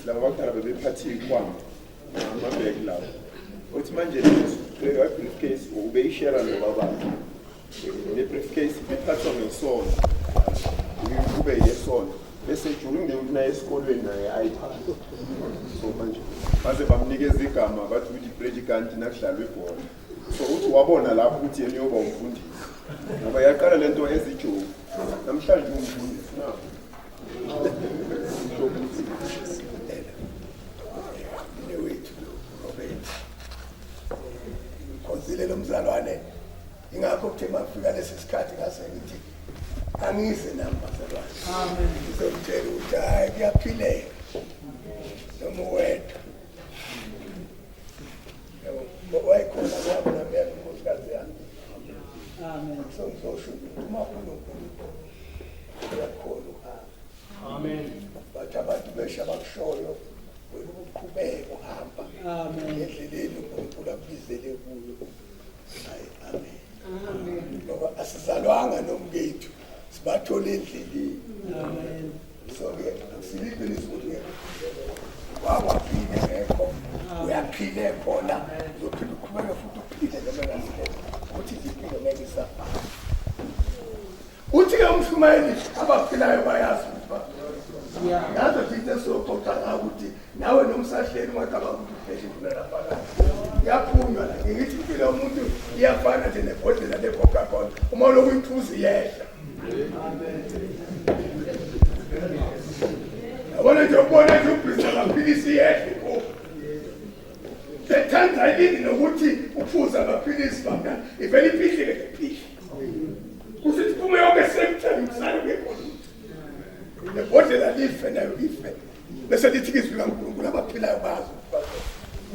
Abafundisi laba bakudala bebephathe iy'khwama, amabhegi lawo. Uthi manje leyo briefcase ubeyishera nobabakhe. Le briefcase ibiphathwa ngesonto, kube yesonto. Bese during the week naye esikolweni naye ayiphathe. So manje baze bamnikeza igama bathi ukuthi predikant nakudlalwa ibhola. So uthi wabona lapho ukuthi yena uyoba umfundisi. Ngoba yaqala lento ezijoke. Namhlanje umfundisi na. Mnewethu lo Robert. Ngikhonzile lo mzalwane. Ingakho kuthe makufika lesi sikhathi ngase ngithi angize nami bazalwane. Amen. Ngizomtshela ukuthi hayi kuyaphileka. Noma uwedwa. Yabo, wayekhona kwami nami yanomosikazi yami. Amen. So ngizosho ukuthi uma unoNkulunkulu uyakhona ukuhamba. Amen. Bathi abantu besha abakushoyo wena uqhubeke uhamba. Amen. Endleleni uNkulunkulu akubizele kuyo. Hayi, amen. Amen. Ngoba asizalwanga nomkethu sibathole endleleni. Amen. So-ke akusiyiqiniso ukuthi ngeke wawaphile ngekho uyaphile khona uzophinde uqhubeke futhi uphile noma engasikho ukuthi nje impilo ngeke isafana. Uthi-ke umshumayeli abaphilayo bayazi ukuthi yazi nje into esizoxoxa ngayo ukuthi nawe noma usahleli ungacabanga ukuthi uhleli impilo laphakathi iyaphunywa la. Ngithi impilo yomuntu iyafana nje nebhodlela le-Coca-Cola, uma ulokhu uyiphuza iyehla. Yabona nje ubona nje ubhizi amaphilisi yehle ko. Sethanda yini nokuthi uphuza amaphilisi baba ivele iphihlike nje phihli. Kusithi phume yonke same time kusale kungekho lutho. Nebhodlela life nayo ife. Bese lithi izwi likaNkulunkulu abaphilayo bazi.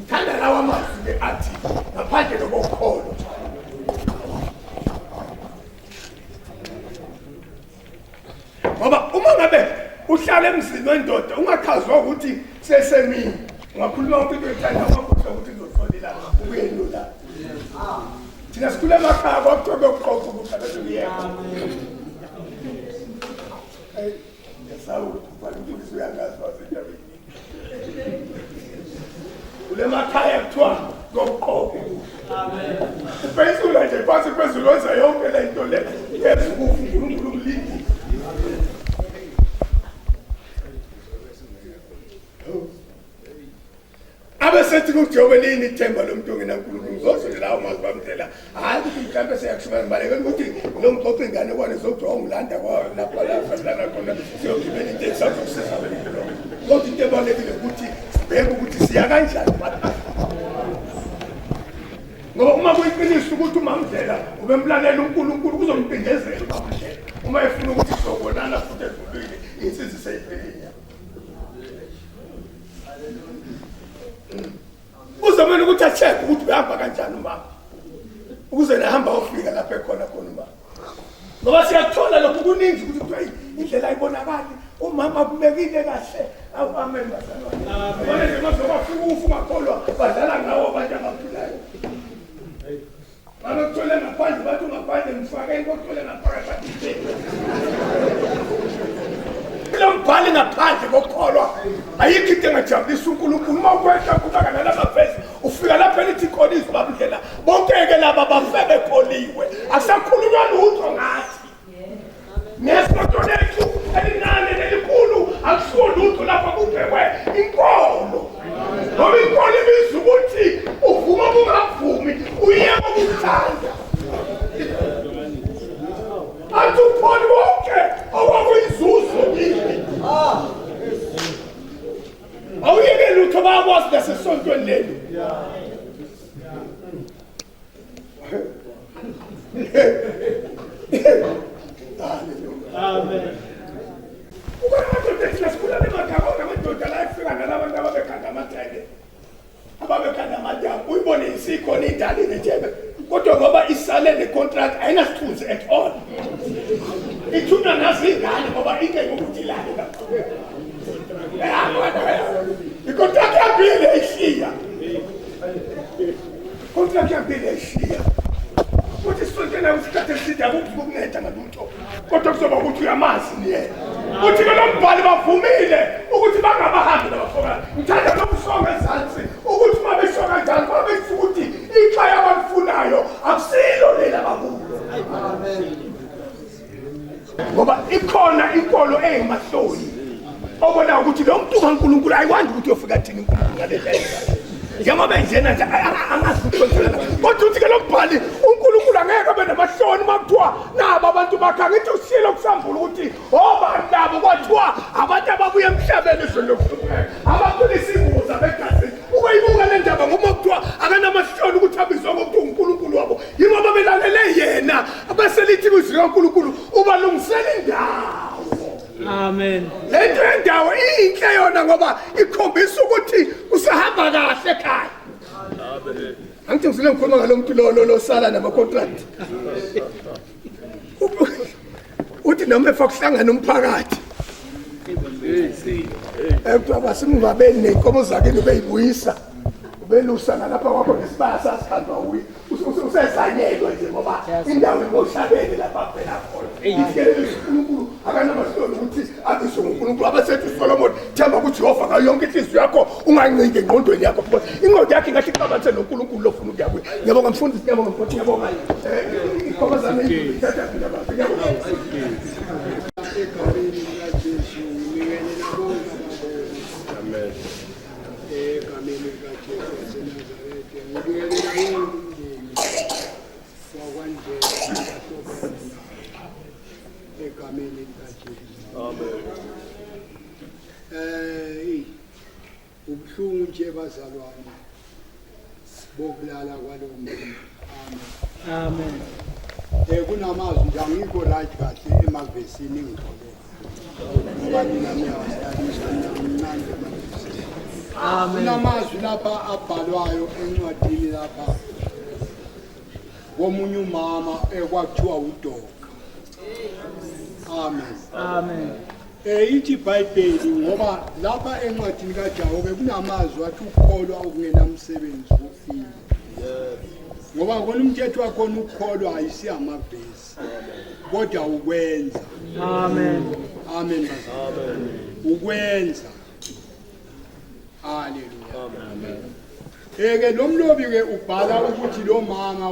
Ngithanda lawa mazwi ke athi ngaphandle kokholo. Ngoba uma ngabe uhlala emzini wendoda ungachazwa ukuthi sesemini ungakhuluma yonke into oyithanda ungakhohlwa ukuthi uzoxolela ubuyelula. Thina sikhule emakhaya kwakuthiwa kuyoqoqa ukudla bese kuyekwa. Ngiyasaba ukuthi ubhala umfundisi uyangazi wasentabeni. Kule makhaya kuthiwa kuyoqoqa ukudla. Upensula nje phansi phezulu wenza yonke le nto le yenza ukufa uNkulunkulu umlindile. Abesethi kuJobe liyini ithemba lomuntu ongenaNkulunkulu ngizosho nje lawo mazwi bamdlela hhayi ukuthi mhlawumbe seyakushumayela ngibalekela ukuthi lo ngixoxa ingane kwane zokuthiwa ungilanda lapha la sasilana khona siyogibela iteksi azokusiza wena into lokho kodwa into ebalulekile ukuthi sibheke ukuthi siya kanjani ngoba uma kuyiqiniso ukuthi umamndlela ubemlalela uNkulunkulu kuzomcindezela umamndlela uma efuna ukuthi sizobonana futhi ezulwini insindiso seyiphelile. Kuzomele ukuthi a-check ukuthi uhamba kanjani umama ukuze nahamba ofika lapho ekhona khona umama ngoba siyakuthola lokhu kuningi ukuthi kuthiwa indlela ayibonakali umama kubekile kahle. Awu amen bazalwane. Yabona nje mase kwafika ufu ungakholwa badlala ngawo abantu abaphilayo. Bakuthole ngaphandle bathi ungaphandle ngifake bakuthole ngaphakathi bathi lo mbhali ngaphandle kokukholwa ayikho into engajabulisa uNkulunkulu. Uma ukwehla kubeka nalama vesi ufika lapho elithi khona izwi babudlela bonke-ke laba bafe bekholiwe akusakhulunywa lutho ngathi nesonto lethu elincane nelikhulu akusiwo lutho lapha kubhekwe inkolo ngoba inkolo ibiza ukuthi uvuma ubungavumi uyeke ukuthanda athi upholi konke okwakuyizuzo kimi awuyeke lutho bayakwazi nasesontweni leli. Amen. Ubona amadoda thina sikhula nemadoda amadoda la efika nalabantu ababekhanda amathende ababekhanda amadamu uyibone isikhona indala inethebe kodwa ngoba isale ne-contract ayinasithunzi at all ithunywa nazo ingane ngoba into yokuthi ilale i-contract yambile ishiya contract yambile ishiya futhi sisontela isikhathi eside akukho ukunceda ngalutho kodwa kuzoba ukuthi uyamazi niyena uthi ke lo mbhali bavumile ukuthi bangabahambi nabafokazi. Uma uNkulunkulu ayiwandi ukuthi uyofika thini uNkulunkulu ngale ndlela. Njengoba enjena nje angazi ukuthi kwenzelana. Kodwa uthi ke lo mbhali uNkulunkulu angeke abe namahloni uma kuthiwa naba abantu bakhe angithi usilo kusambula ukuthi obani labo kwathiwa abantu ababuya emhlabeni ezweni lokuhlupheka abakhulisa ingubo zabegazini ukuyibuka le ndaba ngoba kuthiwa akanamahloni ukuthi abizwa ngokuthi uNkulunkulu wabo yingoba belalele yena bese lithi kwizwi likaNkulunkulu ubalungisela indawo. Amen. Le nto yendawo inhle yona ngoba ikhombisa ukuthi usahamba kahle ekhaya. Amen. Angithi ngizile ngikhuluma ngalo muntu lo lo losala nama contract. Uthi noma efa kuhlangana umphakathi. Ekuthiwa basimngcwabeni ney'nkomo zakhe ubeyibuyisa ubelusa nalapha kwakho nesibaya sasithandwa wuye usezanyelwa nje ngoba indawo imoshakele lapha avela khona ifikelele uNkulunkulu akanamahloni ukuthi abizwe nguNkulunkulu abasethi uSolomon themba kuJehova ngayo yonke inhliziyo yakho unganciki engqondweni yakho because ingqondo yakho ingahle ixabanise noNkulunkulu lofuna ukuya kuye. Ngiyabonga mfundisi, ngiyabonga mfundisi, ngiyabonga. Inkomo zami ithatha mina baba. Ngiyabonga. Egameni likaJesu nginikele bonke abaholi. Amen. Egameni likaJesu waseNazaretha ngibingelela wonke umndeni wakwaNdlela nabahlobene nawo egameni likaJesu. Amen. Ubuhlungu nje bazalwane bokulala kwalowo mndeni. Amen. Amen. Kunamazwi nje angikho right kahle emavesini ngixolele. Ngoba nina niyawastadisha mnandi emavesini. Amen. Kunamazwi lapha abhalwayo encwadini lapha komunye umama ekwakuthiwa uDoka. Amen. Amen. Ithi iBhayibheli ngoba lapha encwadini kaJakobe kunamazwi athi ukukholwa okungenamsebenzi kufile. Ngoba kona umthetho wakhona ukukholwa ayisiyamavesi kodwa ukwenza. Amen. Amen bazalwane. Amen. Ukwenza. Haleluya. Amen. Eke lo mlobi ke ubhala ukuthi lo mama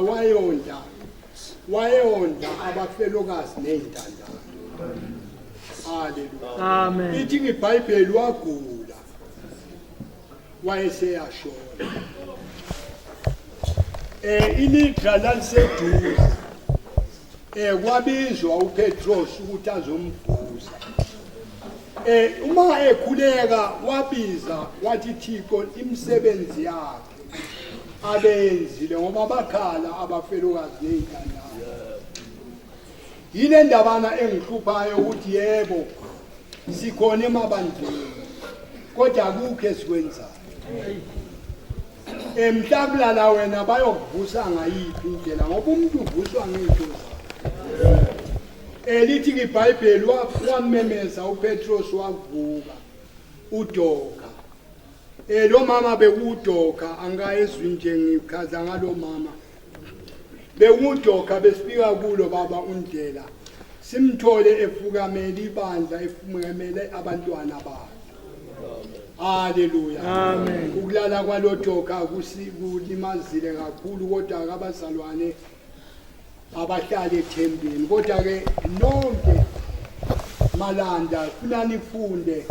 wayondla abafelokazi nezintandane. Haleluya. Amen. Ithi iBhayibheli wagula wayeseyashona. Ilidra laliseduze. Kwabizwa uPetros ukuthi azomvusa. Uma ekhuleka wabiza wathi Thixo imisebenzi yakhe abenzile ngoba bakhala abafelokazi nezintandane. Yile ndabana engihluphayo ukuthi yebo sikhona emabandleni kodwa akukho esikwenzayo. Mhlawumbe wena bayokuvusa ngayiphi indlela ngoba umuntu uvuswa ngento zakhe. Elithi iBhayibheli wamemeza uPetros wavuka uDoka. Lo mama bekuDoka angayezwi nje ngikhaza ngalo mama. BekuDoka besifika kulo baba uNdlela simthole efukamele ibandla efukamele abantwana bakhe. Haleluya. Amen. Ukulala kwaloDoka kulimazile kakhulu kodwa abazalwane abahlala ethembeni kodwa ke nonke malanda funa nifunde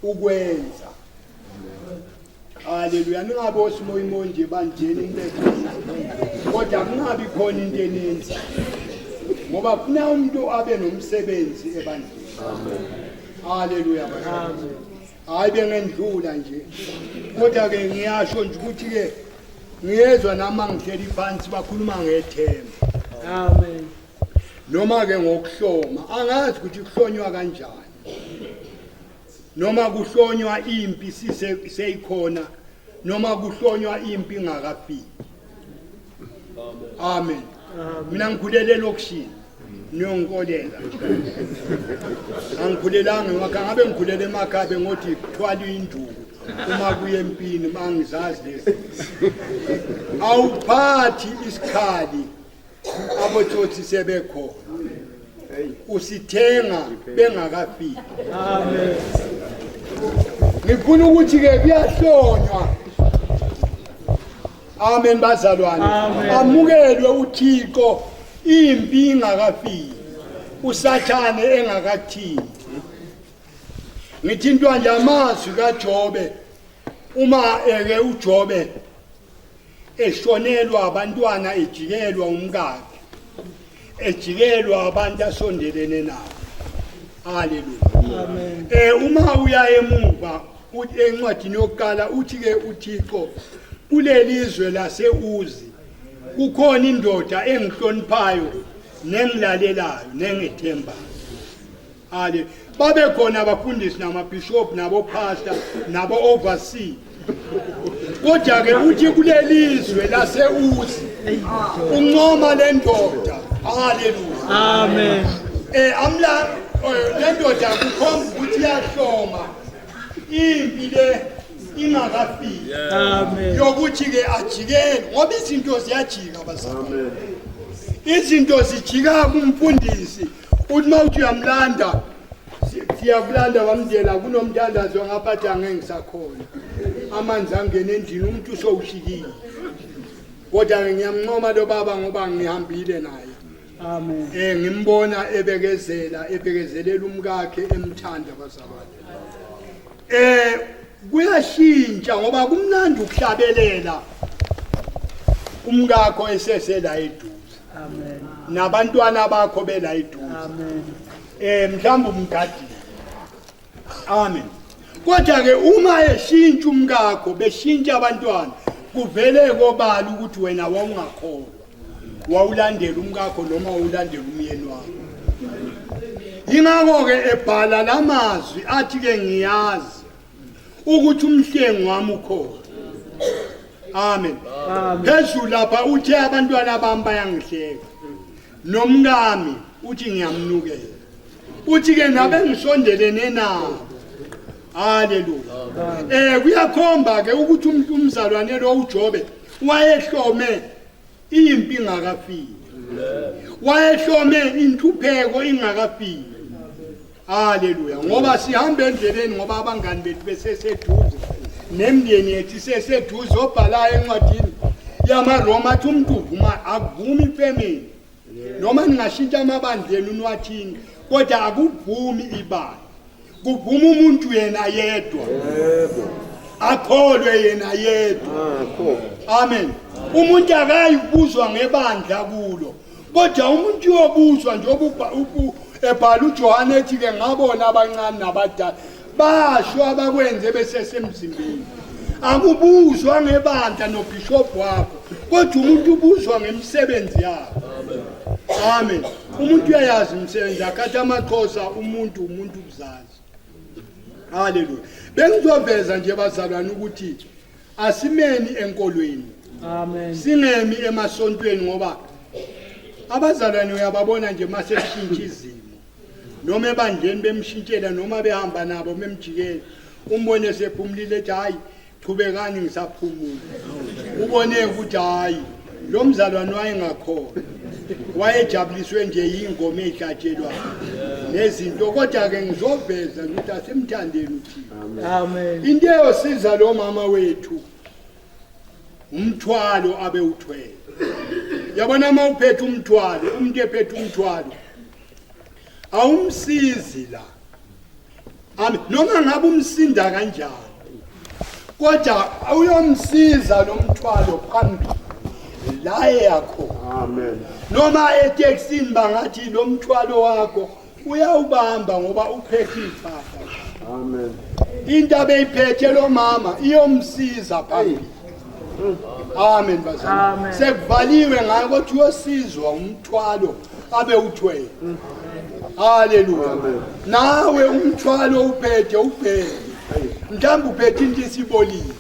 ukwenza. Haleluya. Ningabe osimoyimo nje banjeni nibekhona kodwa kungabi khona into eninzi ngoba funa umuntu abe nomsebenzi ebandleni. Haleluya. Amen. Hayi bengendlula nje kodwa ke ngiyasho nje ukuthi ke ngiyezwa nami ngihleli phansi bakhuluma ngethemba. Amen. Noma ke ngokuhloma angazi ukuthi kuhlonywa kanjani noma kuhlonywa impi seyikhona noma kuhlonywa impi ingakafiki. Amen. Mina ngikhulele elokishini niyongikolela. Angikhulelanga emakhaya, ngabe ngikhulele emakhaya bengothi thwala induku uma kuye empini mangizazi lezi. Awuphathi isikhali abotsotsi sebekhona. Usithenga bengakafiki. Amen. Ngifuna ukuthi ke kuyahlonywa. Amen bazalwane. Amukelwe uThixo impi ingakafiki. uSathane engakathinti. Ngithintwa nje amazwi kaJobe uma eke uJobe eshonelwa abantwana, ejikelwa umkakhe, ejikelwa abantu asondelene nabo. Haleluya. Amen. Uma uya emuva encwadini yokuqala uthi ke uThixo kulelizwe laseUzi kukhona indoda engihloniphayo nengilalelayo nengethembayo. Ale babe khona abafundisi namabishop nabo pastor nabo overseer, kodwa ke uthi kulelizwe laseUzi uncoma le ndoda. Haleluya. Amen. Amla le ndoda kukhomba ukuthi iyahloma impi le ingakafiki. Amen. Yokuthi ke ajikele, ngoba izinto ziyajika bazalwane. Izinto zijika kumfundisi. Uthi mawuthi uyamlanda, siyakulanda bamndela kunomthandazo ngapha angeke ngisakhona. Amanzi angena endlini umuntu usowushikile. Kodwa ke ngiyamncoma lo baba ngoba ngihambile naye. Amen. Ngimbona ebekezela, ebekezelela umkakhe emthanda bazalwane. Kuyashintsha ngoba kumnandi ukuhlabelela umkakho esesela eduze. Amen. Nabantwana bakho bela eduze. Amen. Mhlawumbe umgadile. Amen. Kodwa ke uma eshintsha umkakho, beshintsha abantwana, kuvele kobala ukuthi wena wawungakholwa. Wawulandela umkakho noma wawulandela umyeni wakho. Yingakho ke ebhala lamazwi athi ke ngiyazi ukuthi umhlengi wami ukhona. Amen. Amen. Phezulu lapha uthe abantwana bami bayangihleka. Nomkami uthi ngiyamnukela. Uthi ke nabe ngisondelene nabo. Haleluya. Kuyakhomba ke ukuthi umzalwane lo uJobe wayehlome impi ingakafiki. Wayehlome inhlupheko ingakafiki. Haleluya. Ngoba sihamba endleleni ngoba abangani bethu beseseduze nemndeni yethu iseseduze. Obhalayo encwadini yamaRoma athi umuntu uvuma akuvumi ifamily. Noma ningashintsha amabandleni unwathini, kodwa akuvumi ibandla. Kuvuma umuntu yena yedwa. Yebo. Akholwe yena yedwa. Amen. Umuntu akayibuzwa ngebandla kulo. Kodwa umuntu uyobuzwa njengoba ebhala uJohane ethi ke ngabona abancane nabadala basho abakwenze besesemzimbeni. Akubuzwa ngebandla nobishop wakho, kodwa umuntu ubuzwa ngemisebenzi yakhe. Amen. Umuntu uyayazi imisebenzi yakhe, athi amaXhosa umuntu ubuzazi. Haleluya. Bengizoveza nje bazalwane ukuthi asimeni enkolweni. Amen. Singemi emasontweni ngoba abazalwane uyababona nje mase shintsha izimo. Noma ebandleni bemshintshela noma behamba nabo bemjikela, umbone sephumulile ethi hayi qhubekani ngisaphumula. Ubone ukuthi hayi lo mzalwane wayengakholwa, wayejabuliswe nje yingoma ehlatshelwayo nezinto. Kodwa ke ngizoveza ukuthi asimthandeni uThixo. Amen. Into eyosiza lo mama wethu umthwalo abewuthwele. Yabona uma uphethe umthwalo, umuntu ephethe umthwalo awumsizi la. Amen. Noma ngabe umsinda kanjani, kodwa uyomsiza lo mthwalo phambili la yakho. Amen. Noma etekisini bangathi lo mthwalo wakho uyawubamba ngoba uphethe iphatha. Amen. Into abeyiphethe lo mama iyomsiza phambili. Amen bazalwane. Sekuvaliwe ngayo kodwa uyosizwa umthwalo abe uthwele. Haleluya. Nawe umthwalo uphethe ubheke. Mhlawumbe uphethe into esibolile.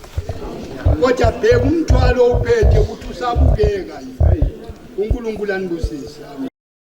Kodwa bheka umthwalo uphethe ukuthi usabukeka yini. uNkulunkulu anibusise. Amen.